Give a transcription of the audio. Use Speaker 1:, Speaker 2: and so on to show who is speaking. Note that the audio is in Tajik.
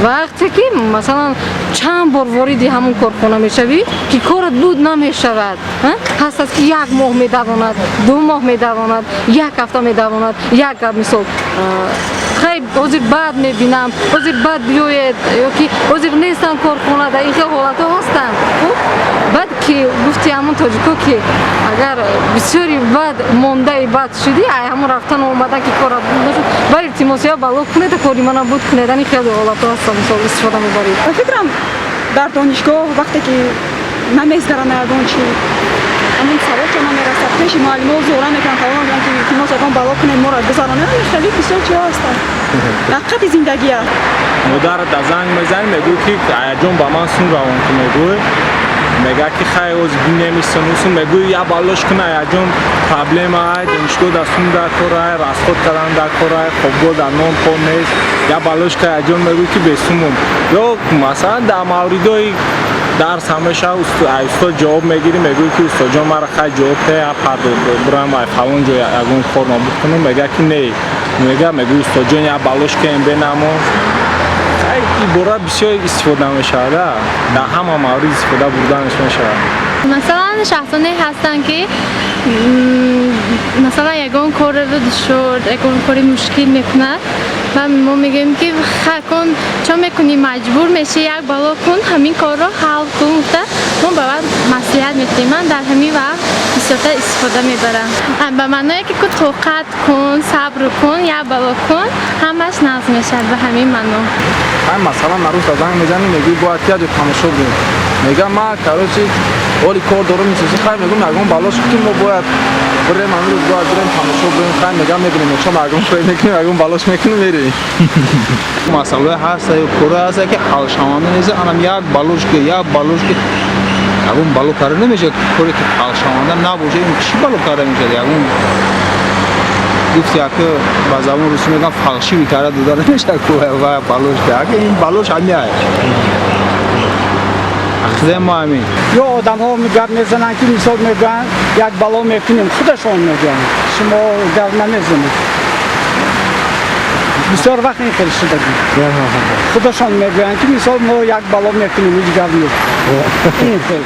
Speaker 1: Вақте ки, масалан, чанд бор вориди ҳамон корхона мешавӣ, ки корат буд намешавад, ҳаст аст, ки як моҳ медавонад, 2 моҳ медавонад, як ҳафта медавонад, як гап, мисол, хай, ҳозир баъд мебинам, ҳозир баъд биёед ё ки ҳозир нестам корхона. Дар ин хел ҳолатҳо ҳастанд. Хуб, баъд ки гуфти ҳамон тоҷико, ки агар бисёри баъд мондаи бад шудӣ, ай ҳамон рафтану омадан, ки корат буд нашуд, баъд илтимосия бало кунед, кори мана буд кунед. Ани хеле ҳолатҳо ҳастанд, мисол, истифода мебаред.
Speaker 2: Ба фикрам, дар донишгоҳ вақте ки намезгаранд ягон чи, ҳамин саводшо намерасад, пеши муаллимо зора мекунанд, талаб мекунанд, ки илтимос, ягон бало кунед, моро гузаронед. Хеле бисёр чиҳо ҳастанд, ҳақиқати зиндагия.
Speaker 3: Модарат да занг мезанӣ, мегӯй, ки аяҷон, ба ман сум равон кун. Мегӯй, мега, ки хай, оз бинемисун усун. Мегӯй, я балош кун, аяҷон, проблема ай, донишгоҳ да сум дар кор ай, расход кардан дар кор ай, хобгоҳ дар нон пон нест, я балош ка, аяҷон. Мегӯй, ки бесумум. Ё масалан, дар мавридҳои дарс ҳамеша устод ҷавоб мегирӣ, мегӯй, ки устодҷон, мара хай ҷавоб те, я пардо бурам ай фалон ҷо, ягон кор нобуд кунам. Мега, ки не, мега. Мегӯй, устодҷон, я балош кем бенамо. Ибора бисёр истифода мешавад, дар ҳама маврид истифода бурданаш мешавад.
Speaker 4: Масалан, шахсоне ҳастанд, ки масалан, ягон корро душвор, ягон кори мушкил мекунад ва мо мегӯем, ки ха кун, чо мекунӣ, маҷбур мешӣ, як бало кун, ҳамин корро ҳал кун, гуфта мо ба вай маслиҳат медиҳем. Ман дар ҳамин вақт бисёртар истифода мебарам, ба маъное ки ку тоқат кун, сабр кун, як бало кун, ҳамаш нағз мешавад, ба ҳамин маъно.
Speaker 5: Ҳай, масалан, нарӯза занг мезанӣ, мегӯӣ, бояд як ҷо тамошо бинем. Мега, ма, короче, оли кор дорам мисоси. Хай, мегӯм, ягон бало шуд, ки мо бояд бирем, ҳамин рӯз бояд бирем, тамошо бирем. Хай, мега, мебинем, чом ягон кор мекунем, ягон балош мекунем, мерем.
Speaker 6: Масъалаи ҳаста ё кора ҳаста, ки ҳалшаванда нест. Анам як балош ки, як балош ки, ягон бало карда намешавад. Коре ки ҳалшаванда набошад, ин чӣ бало карда мешавад? Ягон гуфти яке, ба забони русӣ мегӯям, фальшивый карда дода намешавад ку ва балош ки. Ака, ин балош ҳамин ақидаи мо ҳамин.
Speaker 7: Ё одамҳо гап мезананд, ки мисол, мегӯянд, як бало мекунем, худашон мегӯянд, шумо гап намезанед. Бисёр вақт ин хел шудагӣ, худашон мегӯянд, ки мисол, мо як бало мекунем, ҳеҷ гап нест, ин хел.